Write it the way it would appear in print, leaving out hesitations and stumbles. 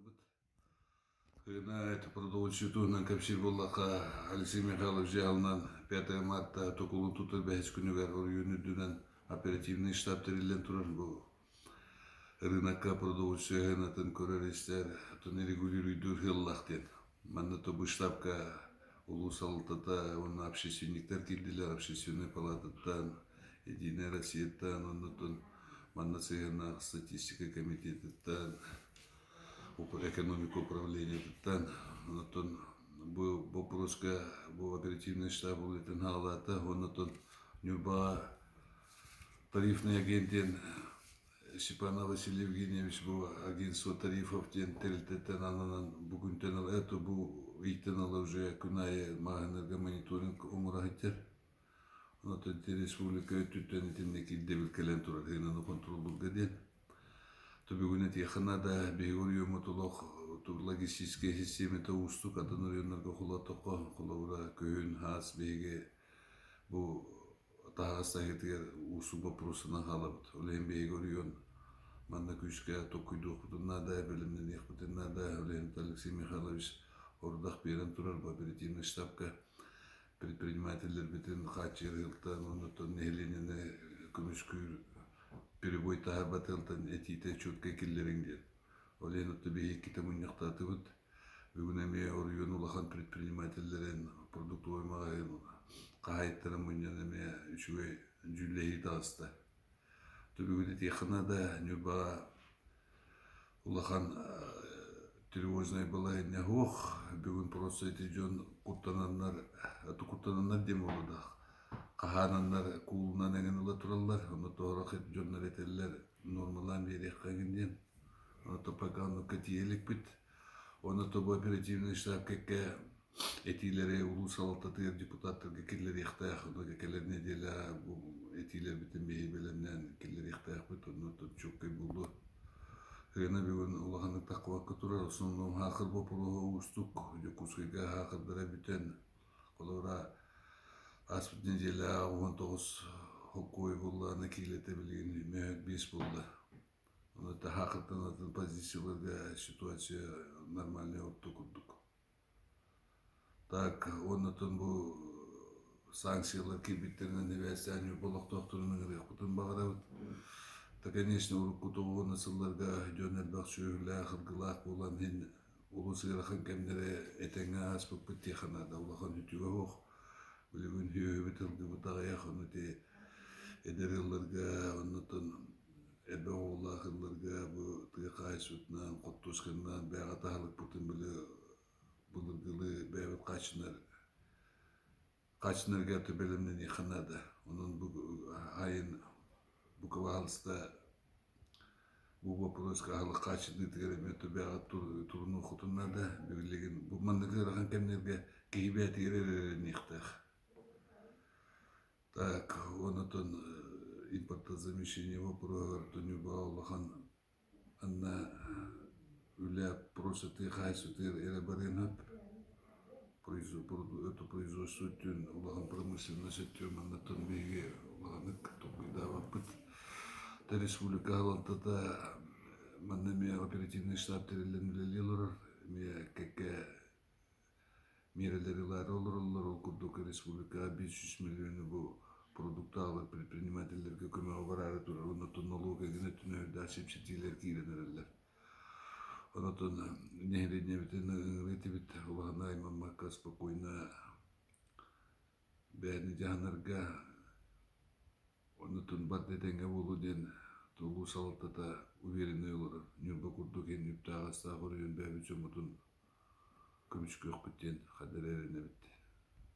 Саҕалыыбыт. Кыына это продовольствие туһунан кэпсиир буоллахха, Алексей Михайлович дьаһалынан 5 марта токулун тутар бэһис күнүгэр оройуон үрдүнэн оперативный штаб тэриллэн турар. Бу рынокка продовольствие сыанатын көрөр-истэр, оттон регулируйдуур сыаллаах диэн. Манна то бу штабка улуус салалтата уонна общественниктар киирдилэр, общественнай палататтан, Единая Россияттан, оннуттан манна сыһыаннаах статистика комитетыттан, экономика управлениетыттан, онтон бу боппуруоска бу оперативный штаб үлэтин хаалаата, оннуттан Ньурбаҕа тарифный агент диэн Степанов Василий Евгеньевич бу агентство тарифов диэн тэрилтэттэн ананан бу күнтэн ыла это бу ыйтан ыла уже күн аайы маҕаһыыннарга мониторинг оҥоро сылдьар. Онон ити республика өттүттэн итинник ирдэбил кэлэн турар сыананы хонтуруоллуурга диэн. То бүгүн этиэххэ наада, биһиги оройуоммут олох логистическай систиэмэтэ уустук, атын оройуоннарга холоотоххо, холобура, күһүн, хаас биһиги бу таһаҕас таһыытыгар уустук боппуруостанан хаалабыт. Ол иһин биһиги оройуон манна күүскэ толкуйдуохпутун наада, бэлэмнэниэхпитин наада. Ол иһин Алексей Михайлович ордах биэрэн турар бу оперативный штабка предпринимателлэрбитин хааччыйар ыалтан, оннуттан нэһилиэнньэни көмүскүүр перебой таһаарбат ыалтан этиитэ четко киллэриҥ диэн. Ол иһин оттон биһиги иккитэ мунньахтаатыбыт. Бүгүн эмиэ оройуон улахан предпринимателлэрин, продуктовай маҕаһыын хаһаайыттарын мунньан эмиэ үчүгэй дьүүллэһии таҕыста. Бүгүн этиэххэ наада, Ньурбаҕа улахан тревожнай балаһыанньа суох. Бүгүн просто ити дьон куттананнар, куттананнар диэн буолуодаах. Хаһаананнар куулунан эҥин ыла тураллар, ону тоһорох дьоннор этэллэр нуормалаан биэриэххэ эҥин диэн. Ону пока оннукка тиийэ иликпит. Уонна тобу оперативный штаб кэккэ этиилэри улуус салалтатыгар депутаттарга киллэриэхтээх. Онно кэлэр нэдиэлэ бу этиилэрбитин биһи бэлэмнээн киллэриэхтээхпит. Онно чуолкай буолуо. Ырыына бүгүн улаханнык таххыбакка турар. Основном хаакыр боппуруоһа уустук. Дьокуускайга хаакырдара бүтэн, холобура, ааспыт нэдиэлэҕэ 19 хоккуой буоллаҕына киилэтэ билигин мөһөт биэс буолла. Ону таһаахыттан атын позицияларга ситуация нормальнай орто курдук. Так, оннотон бу санкциялар киирбиттэринэн эбээстээн Ньурба олохтоохторун ыҥырыахпытын баҕарабыт. Да, конечно, урукку уонна сылларга дьон элбэх сүөһүлээх, ыргылаах буолан иһин олус ыарахан кэмнэри этэҥҥэ ааспыппыт диэххэ наада. Улахан үтүгэ суох. Билигин сүөһүбүт ылгыбыт аҕыйах, ону ити эдэр ыалларга оннотон Элбэх оҕолоох ыалларга бу тыа хаһаайыстыбатынан, хортуосканан бэйэҕэ таһылыкпытын били былыргылыы бэйэбит хааччынар хааччынарга бэлэмнэниэххэ наада. Онон бу айын бу кыбаһалыста бу боппуруоска аһылык хааччыныытыгар эмиэ бэйэҕэ турунуоххутун наада. Билигин бу маннык ыарахан кэмнэргэ киһи бэйэтигэр эрэ эрэниэхтээх. Так, онотон импортозамещение вопроһугар Ньурбаҕа улахан анна үлэ просто тыа хаһаайыстыбатыгар эрэ барыан сөп. Это производство өттүн улахан промышленность өттүн маннаттан биһиги улаханнык толкуйдаабаппыт. Республика салалтата манна эмиэ оперативный штаб тэриллэн үлэлии олорор. Эмиэ кэккэ миэрэлэри ылаары олороллор. Ол курдук республикаҕа 500 миллиону бу продуктаалар предпринимателлэргэ көмөҕө бараары турар. Оннуттан нолуок эҥин өттүнэн үрдээх чэпчэтиилэр киирэн эрэллэр. Онотон нэһилиэнньэбитин ыҥырыы этибит улахан аймаммакка спокойно бэйэни дьаһанарга Оннутун барда этэҥҥэ буолуо диэн улуус салалтата увереннай олорор. Ньурба курдук иһин үптээх-астаах оройуон бэйэбит дьоммутун көмүскүөхпүт диэн ханна эрэ эрэнэбит.